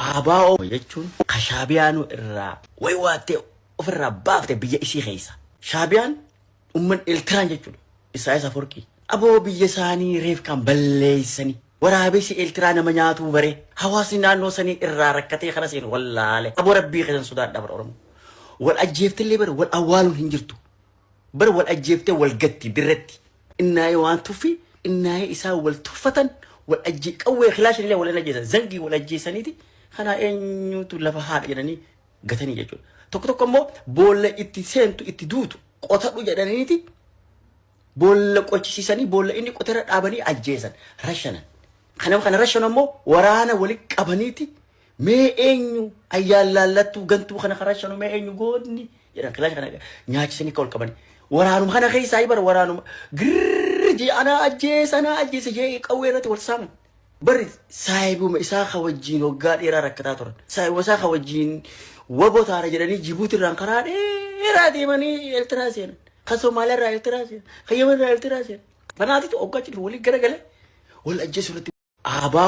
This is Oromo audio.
ABO jechuun ka Shaabiyaanuu irraa waywaattee ofirraa baafte biyya isii keessa. Shaabiyaan umman Eeltiraan jechuudha. Isaayyaas Aforqii. Aboo biyya isaanii reefkaan balleessanii. Waraabessi Eeltiraa nama nyaatuu bare. Hawaasni naannoo sanii irraa rakkatee kara seenu wallaale. Aboo rabbii keessan sodaadhaa bara Oromoo. Wal ajjeeftellee bara wal awwaaluun hin jirtu. Bara wal ajjeeftee wal gatti dirretti. Innaayee waan tuffi innaayee isaan wal tuffatan wal ajjee qawwee kilaashin illee wal hin ajjeesan zangii wal ajjeesaniiti kanaa eenyutu lafa haadha jedhanii gatanii jechuudha. Tokko tokko immoo boolla itti seentu itti duutu qotadhu jedhaniiti boolla qochisiisanii boolla inni qoterra dhaabanii ajjeesan rashanan. Kanama kana rashanu ammoo waraana wali qabaniiti mee eenyu ayyaan laallattuu gantuu kana kan rashanu mee eenyu goonni jedhan kilaasha kana nyaachisanii akka ol qabanii. Waraanuma kana keessaa bara waraanuma girrrr jee anaa ajjeesa anaa ajjeesa jee qawwee irratti wal saaman. Bari saahibuma isaa ka wajjiin waggaa dheeraa rakkataa turan. Saahibuma isaa ka wajjiin wabo taana jedhanii Jibuuti irraan karaa dheeraa deemanii Eertiraa seenan. Ka Somaaliyaa irraa Eertiraa seenan. Ka Yemen irraa Eertiraa seenan. Kanaatitu hoggaa achi dhufu waliin garagalee wal ajjeesuu irratti. ABO.